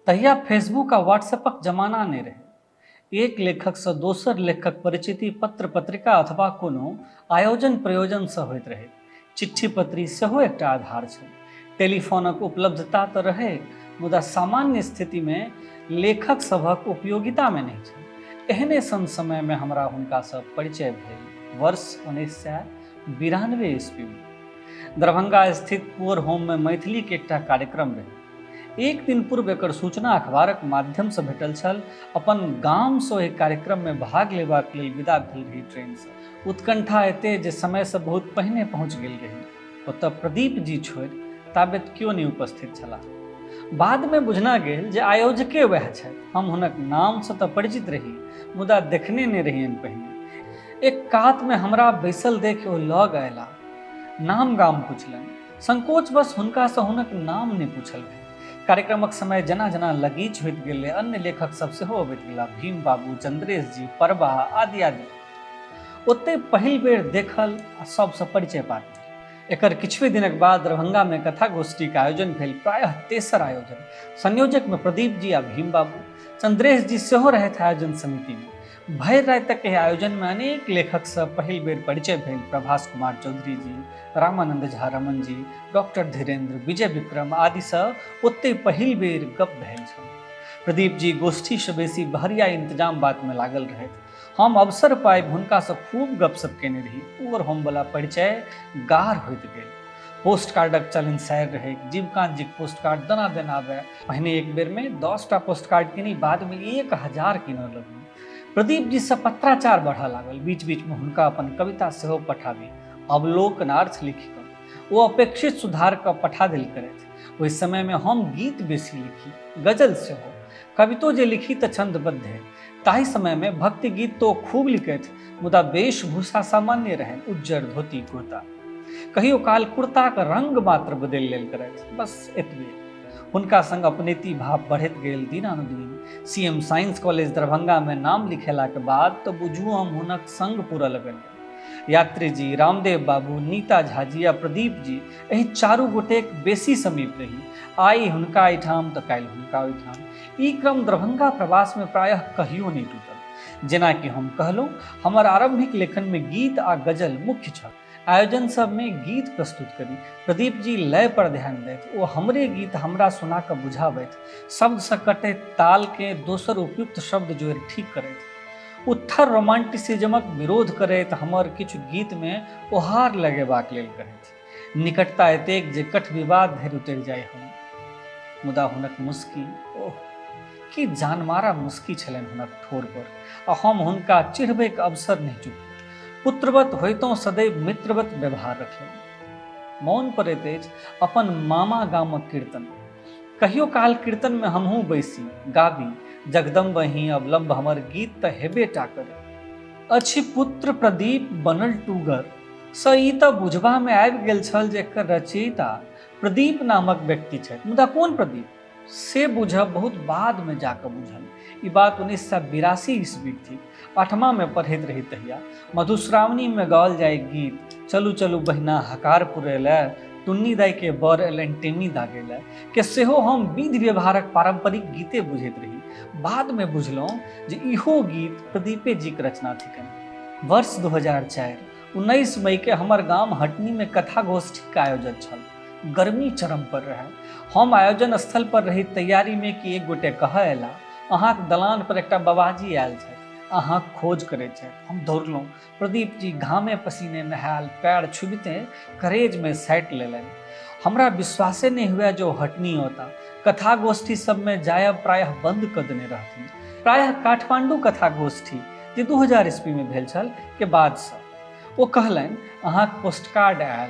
तहिया फेसबुक आ व्हाट्सएपक जमाना नहि रहै। एक लेखकसँ दोसर लेखकक परिचिति पत्र-पत्रिका अथवा कोनो आयोजन-प्रयोजनसँ होइत रहै। चिट्ठी-पत्री सेहो एकटा आधार छल। टेलीफोनक उपलब्धता तँ रहै, मुदा सामान्य स्थितिमे लेखक सभक उपयोगितामे नहि छल। एहने सन समयमे हमरा हुनकासँ परिचय भेल वर्ष 1992 ईस्वीमे। दरभंगा स्थित पुअर होममे मैथिलीक एकटा कार्यक्रम रहै। एक दिन पूर्व एकर सूचना अखबारक माध्यमसँ भेटल छल। अपन गामसँ ओहि कार्यक्रममे भाग लेबाक लेल विदा भेल रही ट्रेनसँ। उत्कंठा एते जे समयसँ बहुत पहिने पहुँच गेल रही। ओतऽ प्रदीप जी छोड़ि ताबेत केओ नहि उपस्थित छलाह। बादमे बुझना गेल जे आयोजके वएह छथि। हम हुनक नामसँ तऽ परिचित रही, मुदा देखने नहि रहियनि पहिने। एक कातमे हमरा बैसल देखि ओ लग अयलाह। नाम गाम पुछलनि। संकोचवश हुनकासँ हुनक नाम नहि पूछल भेल। कार्यक्रमक समय जेना जेना लगीच होइत गेलै, अन्य लेखक सब सेहो अबैत गेला, भीम बाबू, चंद्रेश जी, परबा आदि आदि। ओतहि पहिल बेर देखल आ सबसँ परिचय पात भेल। एकर किछुए दिनक बाद दरभंगामे कथा गोष्ठीक आयोजन भेल, प्रायः तेसर आयोजन। संयोजकमे प्रदीप जी आ भीम बाबू, चंद्रेश जी सेहो रहथि आयोजन समितिमे। भरि रातिक एहि आयोजनमे अनेक लेखकसँ पहिल बेर परिचय भेल। प्रभास कुमार चौधरी जी, रामानंद झा रमन जी, डॉक्टर धीरेन्द्र, विजय विक्रम आदिसँ ओतहि पहिल बेर गप भेल छल। प्रदीप जी गोष्ठीसँ बेसी बहरिया इंतजाम बातमे लागल रहथि। हम अवसर पाबि हुनकासँ खूब गपशप केने रही। पुअर होमवला परिचय गाढ़ होइत गेल। पोस्ट कार्डक चलन सैर रहैक। जीवकांत जीक पोस्ट कार्ड दनादन आबय। पहिने एक बेरमे 10टा पोस्ट कार्ड कीनी, बादमे 1000 कीनऽ लगलहुँ। प्रदीप जीसँ पत्राचार बढ़ऽ लागल। बीच बीचमे हुनका अपन कविता सेहो पठाबी, अवलोकनार्थ लिखि कऽ। ओ अपेक्षित सुधार कऽ पठा देल करथि। ओहि समयमे हम गीत बेसी लिखी, गजल सेहो। कवितो जे लिखी तऽ छन्दबद्धे। ताहि समयमे भक्ति गीत तऽ ओ खूब लिखथि, मुदा वेशभूषा सामान्य रहनि, उज्जर धोती कुर्ता। कहियो काल कुर्ताक रंग मात्र बदलि लेल करथि, बस एतबे। हुनका संग अपनैती भाव बढ़ैत गेल दिनानुदिन। सी एम साइंस कॉलेज दरभंगामे नाम लिखेलाक बाद तऽ बुझू हम हुनक संग पूरऽ लगलियनि। यात्री जी, रामदेव बाबू, नीता झा जी आ प्रदीप जी एहि चारू गोटेक बेसी समीप रही। आइ हुनका एहिठाम तऽ काल्हि हुनका ओहिठाम। ई क्रम दरभंगा प्रवासमे प्रायः कहियो नहि टूटल। जेना कि हम कहलहुँ, हमर आरम्भिक लेखनमे गीत आ गजल मुख्य छल। आयोजन सभमे गीत प्रस्तुत करी। प्रदीप जी लय पर ध्यान दैथ। ओ हमरे गीत हमरा सुना कऽ बुझाबथि। शब्दसँ कटैत तालकेँ दोसर उपयुक्त शब्द जोड़ि ठीक करथि। उत्थर रोमांटिसिज्मक विरोध करैत हमर किछु गीतमे ओहार लगेबाक लेल कहथि। निकटता एतेक जे कठ विवाद धरि उतरि जाइ हम। मुदा हुनक मुस्की, ओह, की जानमारा मुस्की छलनि हुनक ठोर पर, आ हम हुनका चिढ़बैक अवसर नहि चुकलहुँ। पुत्रवत होइतहुँ सदैव मित्रवत व्यवहार रखलनि। मौन पड़ैत अछि अपन मामा गामक कीर्तन। कहियो काल कीर्तनमे हमहूँ बैसी, गाबी, जगदम्ब ही अवलम्ब हमर गीत तऽ हेबे टा करे। अछि पुत्र प्रदीप बनल टूगर सँ ई तऽ बुझबामे आबि गेल छल जे एकर रचयिता प्रदीप नामक व्यक्ति छथि, मुदा कोन प्रदीप? से बुझब बहुत बादमे जा कऽ बुझल। ई बात 1982 ईस्वीक थिक। आठमामे पढ़ैत रही तहिया। मधुश्रावणीमे गाओल जाय गीत, चलू चलू बहिना हकार पुरै लए, टुन्नी दाइके बर एलनि टेमी दागै लए, के सेहो हम विधि व्यवहारक पारम्परिक गीते बुझैत रही। बादमे बुझलहुँ जे इहो गीत प्रदीपे जीक रचना थिकनि। वर्ष 2004, 19 मईके हमर गाम हटनीमे कथा गोष्ठीक आयोजन छल। गर्मी चरम पर रहै। हम आयोजन स्थल पर रही तैयारीमे कि एक गोटे कहऽ अयला, अहाँक दलान पर एकटा बाबाजी आयल छथि, अहाँक खोज करैत छथि। हम दौड़लहुँ। प्रदीप जी घामे पसीने नहायल पैर छुबिते करेजमे साटि लेलनि। हमरा विश्वासे नहि हुए जे ओ हटनी औता। कथा गोष्ठी सबमे जायब प्रायः बंद कऽ देने रहथिन। प्रायः काठमांडू कथा गोष्ठी जे 2000 ईस्वीमे भेल छल के बादसँ। ओ कहलनि, अहाँक पोस्टकार्ड आयल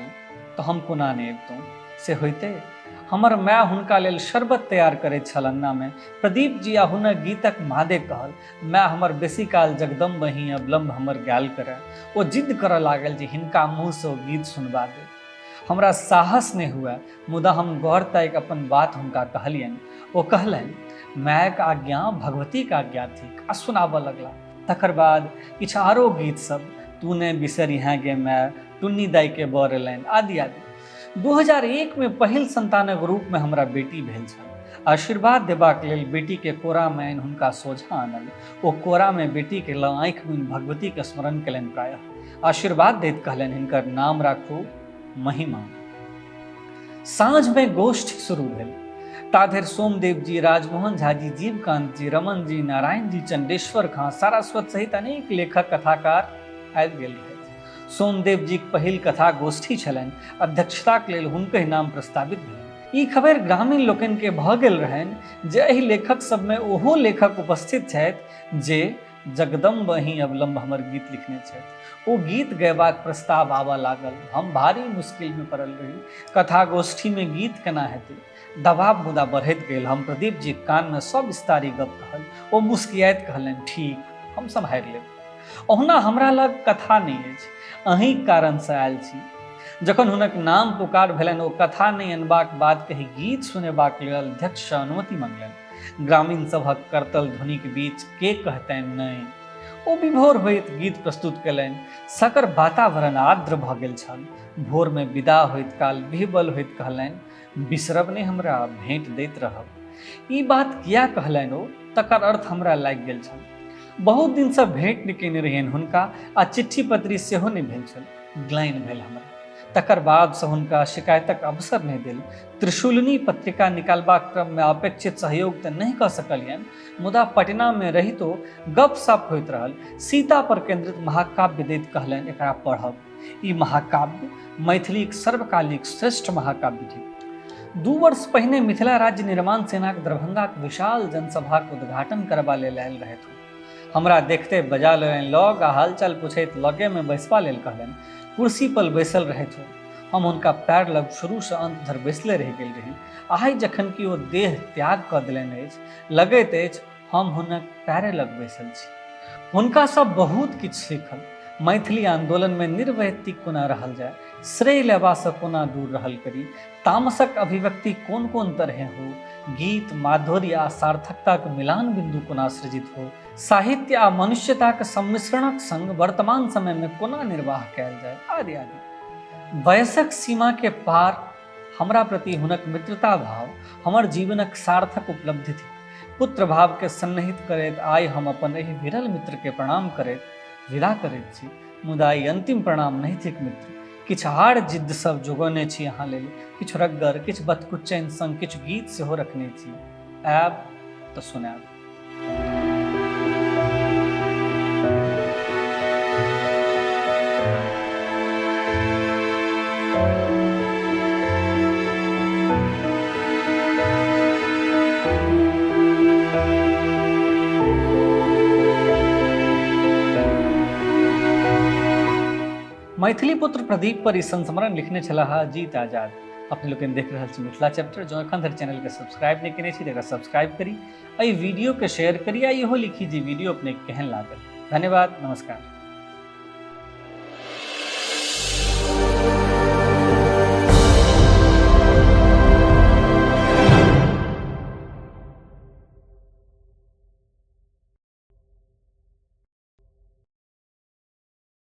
तऽ हम कोना नहि अबितहुँ। से होइते हमर माय हुनका लेल शरबत तैयार करैत छल अंगनामे। प्रदीप जी आ हुनक गीतक मादे कहल, माय हमर बेसी काल जगदम्ब ही अवलम्ब हमर गायल करय। ओ जिद्द करऽ लागल जे हिनका मुँहसँ ओ गीत सुनबा दे। हमरा साहस नहि हुए, मुदा हम गौर ताकि अपन बात हुनका कहलियनि। ओ कहलनि, मायक आज्ञा भगवतीक आज्ञा थिक, आ सुनाबऽ लगला। तकर बाद किछु आरो गीत सब, तू ने बिसरिहें गे माय, टुन्नी दाई के बर एलनि आदि आदि। 2001 मे पहिल संतानक रूपमे हमरा बेटी भेल छल। आशीर्वाद देबाक लेल बेटीके कोरामे आनि हुनका सोझाँ आनल। ओ कोरामे बेटीके लऽ आँखि मुनि भगवतीके स्मरण कयलनि। प्रायः आशीर्वाद दैत कहलनि, हिनकर नाम राखू महिमा। साँझमे गोष्ठी शुरू भेल। ताधरि सोमदेव जी, राजमोहन झा जी, जीवकांत जी, रमन जी, नारायण जी, चंडेश्वर खां, सारस्वत सहित अनेक लेखक कथाकार आबि गेल रहथि। सोमदेव जीक पहिल कथा गोष्ठी छलनि। अध्यक्षताक लेल हुनकहि नाम प्रस्तावित भेलनि। ई खबरि ग्रामीण लोकनिके भऽ गेल रहनि जे एहि लेखक सबमे ओहो लेखक उपस्थित छथि जे जगदम्ब अहीं अवलम्ब हमर गीत लिखने छथि। ओ गीत गयबाक प्रस्ताव आबऽ लागल। हम भारी मुश्किलमे पड़ल रही। कथा गोष्ठीमे गीत केना हेतै? दबाव मुदा बढ़ैत गेल। हम प्रदीप जीक कानमे सविस्तारी गप कहल। ओ मुस्कियाइत कहलनि, ठीक, हम सम्हारि लेब। ओहुना हमरा लग कथा नहि अछि, अहीँक कारणसँ आयल छी। जखन हुनक नाम पुकार भेलनि, ओ कथा नहि अनबाक बात कहि गीत सुनेबाक लेल अध्यक्षसँ अनुमति मंगलनि। ग्रामीण सभक करतल ध्वनिक बीच के कहतनि नहि? ओ विभोर होइत गीत प्रस्तुत कयलनि। सकर वातावरण आर्द्र भऽ गेल छल। भोरमे विदा होइत काल विह्वल होइत कहलनि, बिसरब नहि हमरा, भेंट दैत रहब। ई बात किया कहलनि ओ, तकर अर्थ हमरा लागि गेल छल। बहुत दिनसँ भेंट नहि कयने रहियनि हुनका आ चिट्ठी पत्री सेहो नहि भेल छल। ग्लानि भेल हमरा। तकर बादसँ हुनका शिकायतक अवसर नहि देल। त्रिशूलिनी पत्रिका निकालबाक क्रममे अपेक्षित सहयोग तऽ नहि कऽ सकलियनि, मुदा पटनामे रहितो गप-सप होइत रहल। सीता पर केन्द्रित महाकाव्य दैत कहलनि, एकरा पढ़ब। ई महाकाव्य मैथिलीक सर्वकालिक श्रेष्ठ महाकाव्य थिक। 2 वर्ष पहिने मिथिला राज्य निर्माण सेनाक दरभंगाक विशाल जनसभाक उद्घाटन करबा लेल आयल रहथि। हमरा देखते बजा लेलनि लग आ हालचाल पूछैत लगेमे बैसबा लेल कहलनि। कुर्सी पर बैसल रहथि। हम हुनका पैर लग शुरूसँ अंत धरि बैसले रहि गेल रही। आइ जखन कि ओ देह त्याग कऽ देलनि अछि, लगैत अछि हम हुनक पैरे लग बैसल छी। हुनकासँ बहुत किछु सीखल। मैथिली आन्दोलनमे निर्वैयक्तिक कोना रहल जाय, श्रेय लेबासँ कोना दूर रहल करी, तामसक अभिव्यक्ति कोन कोन तरहे हो, गीत माधुर्य आ सार्थकताक मिलान बिन्दु कोना सृजित हो, साहित्य आ मनुष्यताक सम्मिश्रणक संग वर्तमान समयमे कोना निर्वाह कयल जाय, आदि आदि। वयसक सीमाके पार हमरा प्रति हुनक मित्रता भाव हमर जीवनक सार्थक उपलब्धि थिक। पुत्र भावके सन्निहित करैत आइ हम अपन एहि विरल मित्रके प्रणाम करैत विदा करैत छी। मुदा ई अंतिम प्रणाम नहि थिक मित्र। किछु आर जिद्द सब जोगौने छी अहाँ लेल। किछु रग्गर, किछु बतकुच्चैन संग किछु गीत सेहो रखने छी। आयब तऽ सुनायब। मैथिली पुत्र प्रदीप पर ई संस्मरण लिखने छलाह अजीत आजाद। अपने लोकनि देख रहल छी मिथिला चैप्टर। जँ एखन धरि चैनलके सब्सक्राइब नहि केने छी तऽ एकरा सब्सक्राइब करी, एहि वीडियोके शेयर करी आ इहो लिखी जे वीडियो अपने केहन लागल। धन्यवाद, नमस्कार।